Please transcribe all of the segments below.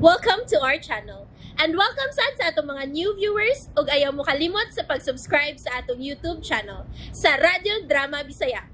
Welcome to our channel. And welcome sad sa atong mga new viewers ug ayaw mo kalimot sa pag-subscribe sa atong YouTube channel sa Radyo Drama Bisaya.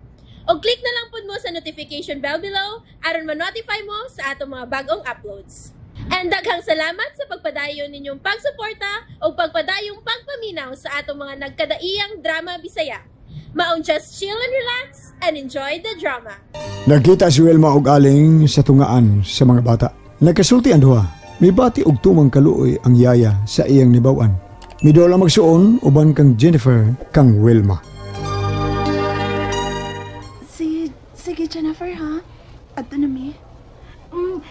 Og click na lang pud mo sa notification bell below aron ma-notify mo sa atong mga bagong uploads. And daghang salamat sa pagpadayon ninyong pagsuporta ug pagpadayong pagpaminaw sa atong mga nagkadaiyang drama Bisaya. Maong just chill and relax and enjoy the drama. Nagkita si Wilma og Aling sa tungaan sa mga bata. Nagkasulti ang duha. Mibati og tumang kaluoy ang yaya sa iyang nibawan. Midola magsuon uban kang Jennifer kang Wilma. Sige Jennifer ha. Adto na mi.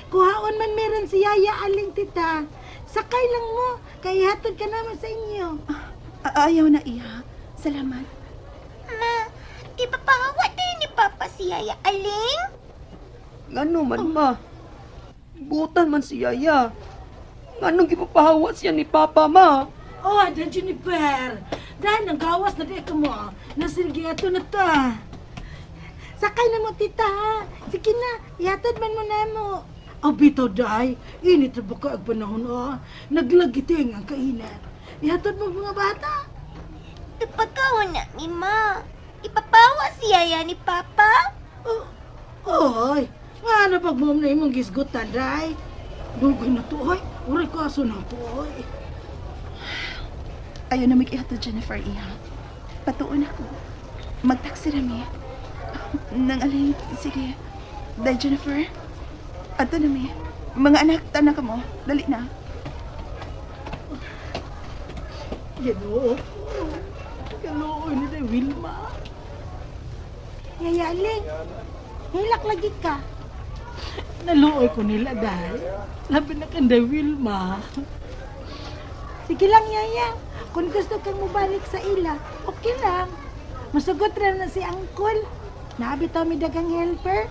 Kuhaon man meron si Yaya Aling, tita. Sakay lang mo, kay hatod ka naman sa inyo. Ayaw na iha. Salamat. Ma, ipapahawa din ni Papa si Yaya Aling? Ngano man ma? Butan man si Yaya. Nganong gipapahawa siya ni Papa ma? Oh, dan Jennifer. Dahil ang gawas na di ka mo. Nasilgi ato na ta. Sakay na mo, tita, ha. Sige na, ihatod man mo na mo. Oh, bitaw, day. Init na ba ka ang panahon, oh. Naglagiting ang kainat. Ihatod mo mga bata. Ipagkaon na ni Ma. Ipapawa si Yaya ni Papa? Oh, oy. Nga na pag mo na imong gisgutan, day. Dugay na to, oy. Uray kaso na ko, oy. Ayaw na mag-ihatod, Jennifer, iha. Patuon ako. Magtaksi rami. Nang Aling, sige. Day, Jennifer. Adto na mi. Mga anak, tanak ka mo. Dali na. Ginoo ko. Kaluoy ni Day Wilma. Yaya Aling, hilak lagi ka. Naluoy ko nila, Day. Labi na kang Day Wilma. Sige lang, Yaya. Kung gusto kang mubalik sa ila, okay lang. Masugot ra na si Angkol. Naabi to mi dagang helper.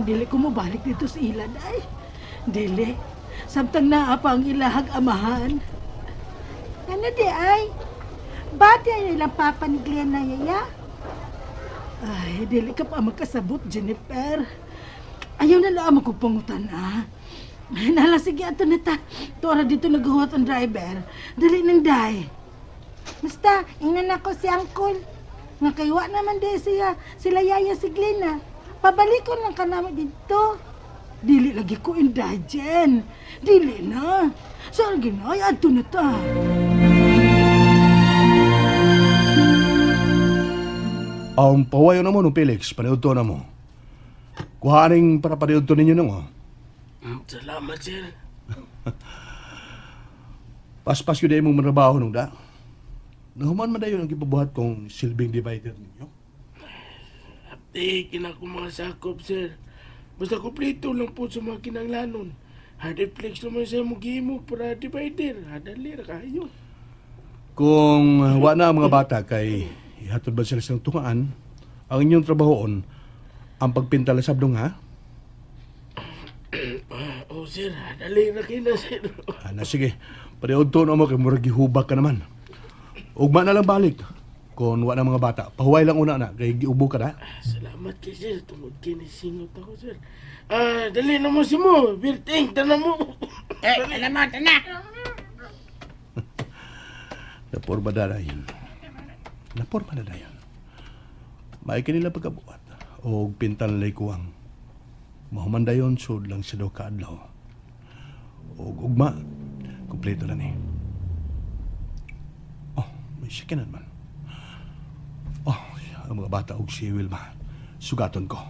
Dili ko mobalik dito sa ila, Day. Dili. Samtang naa pa ang ilahag amahan. Ano di ay? Bati ay ilang papa ni Glenn na, Yaya? Ay, dili ka pa magkasabot, Jennifer. Ayaw na lang ako pangutan, ah. Nala, sige, ato na ta. Tora dito naghuwat ang driver. Dali nang day. Basta, ingnan ako si Angkol. Nga kaywa naman di siya, sila Yaya si Glenn, ah. Pabalikon lang ka naman dito. Dili lagi ko inday, Jen. Dili na. Sorry, ginay, ato na ta. Ang pawayo na mo, no, Felix, paniudto na mo. Kuhaaning para paniudto ninyo nung, oh. Salamat, sir. Paspas yun na imong manrabaho nung da. Nahuman man dayon ang gipabuhat kong silbing divider ninyo. Apte, kinako mga sakop, sir. Basta kumpleto lang po sa mga kinanglanon. Hard flex naman sa mo gimo para divider. Hadali ra kayo. Kung wa na ang mga bata kay ihatod ba sila sa tungaan, ang inyong trabahoon ang pagpintala sa abdong, ha? Oh, sir, hadali ra kay na, sir. Na sige, paniudto na mo kay murag gihubak ka naman. Ugma na lang balik. Kung wa na mga bata, pahuway lang una na kay giubo ka na. Salamat kay sir, tungod kay nisingot ako, sir. Dali na mo si mo, Berting, tanan mo. Eh, alam mo, tana. Naporma na yun. Naporma na yun. May kanila pagkabuhat o pintan lay kuwang. Mahuman dayon, sud lang sa daw kaadlaw. O ugma, kumpleto na ni. Oh, may sikinan man. Oh, ang mga bata og si Wilma. Sugaton ko.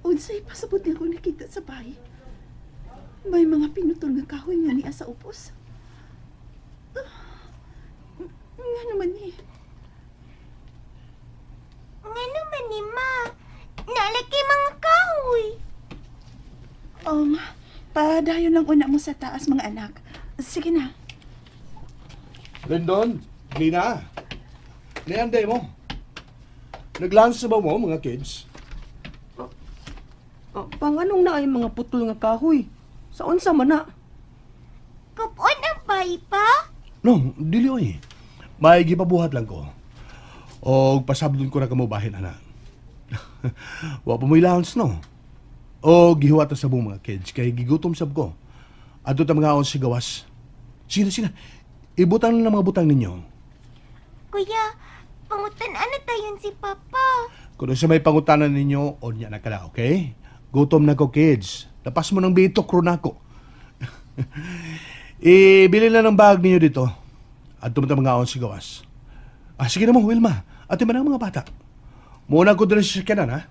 Unsay pasabot niya ko nakita sa bahay. May mga pinutol nga kahoy nga niya sa upos. Nga naman ni. Nga naman ni Ma. Nalaki mga kahoy. Padayon lang una mo sa taas mga anak. Sige na. Lindon, Lina. Nianday mo. Nag-lunch na ba mo, mga kids? Panganong na ay mga putol nga kahoy? Sa unsa man na? Kupon ang paypa? No, dili oy. May gipabuhat lang ko. O pasabdon ko na kamo bahin, ana. Wa pa mo'y lunch, no? O gihuwata sa buong mga kids kay gigutom sab ko. Adto ta mga si gawas. Sige na, sige na. Ibutang na mga butang ninyo. Kuya, pangutan-an na tayon si Papa. Kung sa may pangutanan ninyo, onya na kada, okay? Gutom na ko, kids. Lapas mo ng bitok ron ako. Ibili na ng bag ninyo dito. Adto ta mga si gawas. Ah, sige na mo, Wilma. Ate man ang mga bata. Muna ko diri sa sakyanan, ha?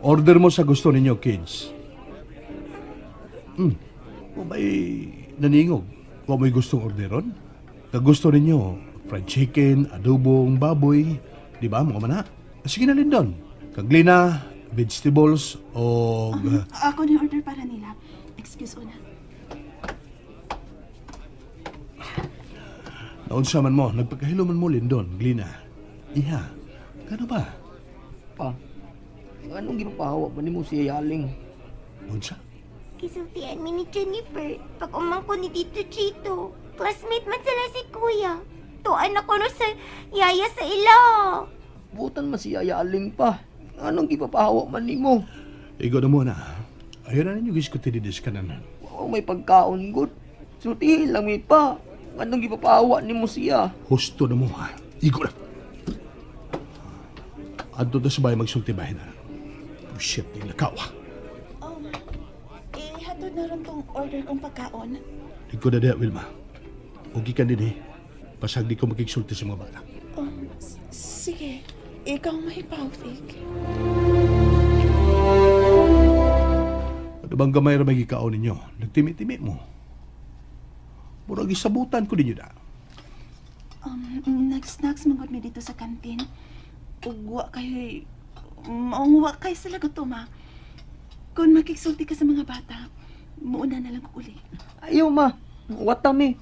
Order mo sa gusto ninyo, kids. Kung may naningog, kung may gustong orderon, gusto ninyo, fried chicken, adobong baboy, di ba, mga mana? Sige na, Lindon. Kaglina, vegetables, o... Ako ni order para nila. Excuse una. Naunsa man mo, nagpagkahilo man mo, Lindon, Glina. Iha, kano ba? Pa, anong gipapahawa ba nimo si Yaling? Unsa? Kisultian mi ni Jennifer pag umangko ni Tito Chito. Classmate man sila si Kuya. Tuan ako no sa yaya sa ila. Butan man si Yaya Aling pa. Anong gipapahawa man nimo? Igo na muna. Ayaw na ninyo giskuti di diskananan. Wow, may pagkaon good. Sultihin lang mi pa. Anong gipapahawa nimo siya? Husto na mo ha. Igo na. Adto ta sa bahay magsulti bahay na. Oh shit, di lakaw ha. Ihatod na ron tong order kong pagkaon. Di ko na diha, Wilma. Ugi ka din eh. Pasag di ko makigsulti sa mga bata. Sige. Ikaw mahipaw, Vic. Ano bang gamay ra may gikaon ninyo? Nagtimi-timi mo. Murag isabutan ko ninyo da. Nag-snacks man gud mi dito sa kantin. Ug wa kay maungwa kay sila gutom ha. Kung makigsulti ka sa mga bata, muuna na lang ko uli. Ayaw ma, wata mi.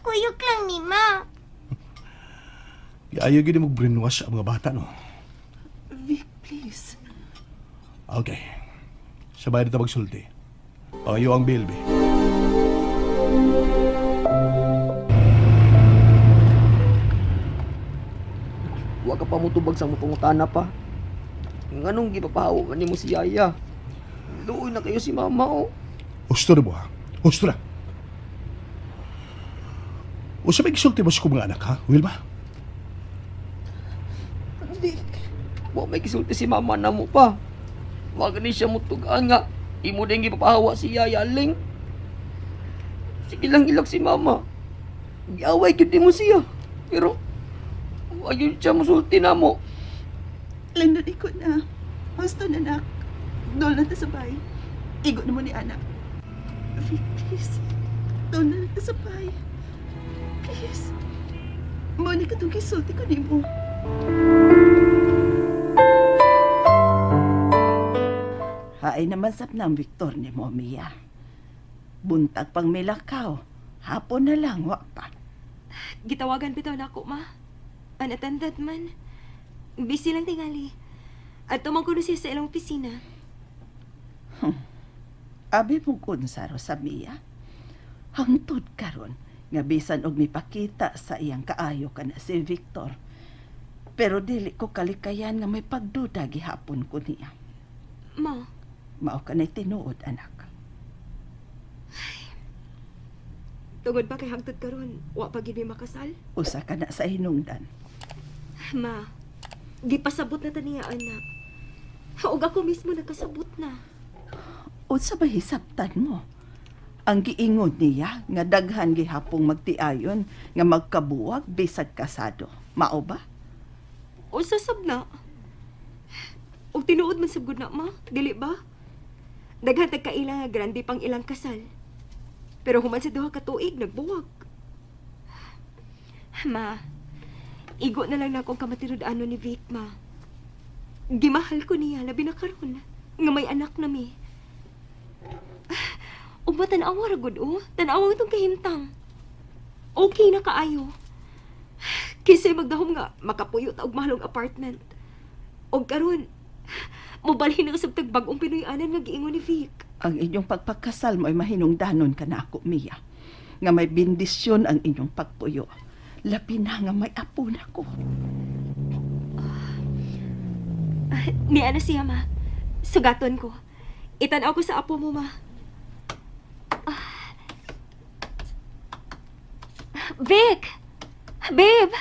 Kuyog lang ni ma. Ayaw gini mag-brainwash ang mga bata, no? Vic, please. Okay. Sabay na magsulti. Pangayo ang bill, be. Wa ka pa mutubag sa mupangutana pa. Nganong gipapahawa man nimo si Yaya? Luoy na kayo si Mama, oh. Husto na mo, ha? Husto na. Usa may gisulti mo sa kong mga anak, ha, Wilma? Vic. Wa may gisulti si Mama na mo pa. Wa gani siya mutugaan nga imo din gipapahawa si Yaya Ling. Sige lang ilak si Mama. Giaway gyud nimo siya. Pero wa gyud siya musulti na mo. Lindon, ikot na. Husto na, nak. Doon na ta sa bahay. Igo na mo ni anak. Vic, please. Doon na ta sa bahay. Please. Muna ka itong kisulti ko nimo. Haay naman sap na ang Victor ni mo, Mia. Buntag pang milakaw. Hapon na lang, wa pa. Gitawagan bitaw na ako, ma. Unattended man. Busy lang tingali. At tumangkuno siya sa ilang opisina. Abi mo kunsaro sa Mia. Hangtod karon nga bisan og mipakita sa iyang kaayo ka na si Victor. Pero dili ko kalikayan nga may pagduda gihapon ko niya. Ma. Mao ka na'y tinuod, anak. Ay. Tungod ba kay hangtod karon, wa pa gid mi makasal? Usa ka na sa hinungdan. Ma, gipasabot na ta niya, anak. Ug ako mismo nakasabot na. Unsa ba hisabtan mo? Ang giingon niya nga daghan gihapong magtiayon nga magkabuwag bisag kasado. Mao ba? Unsa sab na? Ug tinuod man sab gud na, ma, dili ba? Daghan tag kaila nga grande pang ilang kasal. Pero human sa duha ka tuig nagbuwag. Ma, igo na lang na akong kamatirod-ano ni Vic, ma. Gimahal ko niya labi na karon nga may anak na mi. Ug ba tan-awa ra gud, oh? Tan-awa itong kahimtang. Okay na kaayo. Kaysa magdahom nga makapuyo ta og mahalong apartment. Og karon mobalhin ang usab tag bag-ong Pinoy-anan nga giingon ni Vic. Ang inyong pagpakasal mo ay mahinungdanon ka na ako, Mia. Nga may bendisyon ang inyong pagpuyo. Labi na nga may apo na ko. Niya na siya, ma. Sugaton ko. Itanaw ko sa apo mo, ma. Vic! Babe!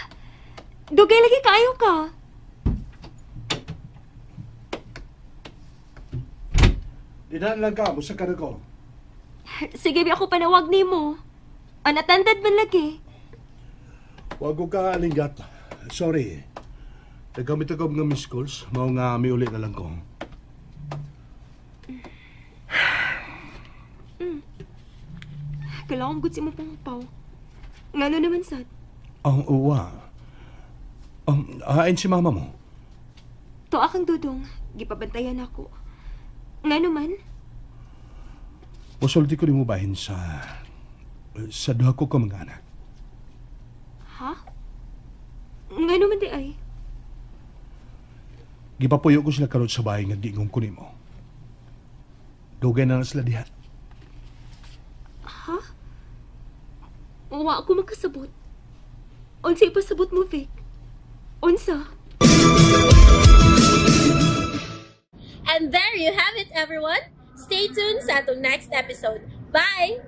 Dugay lagi kaayo ka. Dinaan lang ka, busa ka na ko. Sige, bi ako panawag nimo. Unattended man lagi. Wag ko ka alinggat. Sorry. Nagkamit ako mga missed calls. Mao nga miuli na lang ko. Kailangan gud si mo pangpaw. Ngano naman sad? Ang uwa. Hain si mama mo. To akang dudong. Gipabantayan ako. Ngano man? Musulti ko nimo bahin sa duha ko ka mga anak. Ha? Ngano man di ay? Gipapuyo ko sila karon sa bahay nga giingon ko nimo. Dugay na sila diha. Ha? Wa ako makasabot. Unsa ipasabot mo, Vic? Unsa? And there you have it, everyone. Stay tuned sa atong next episode. Bye!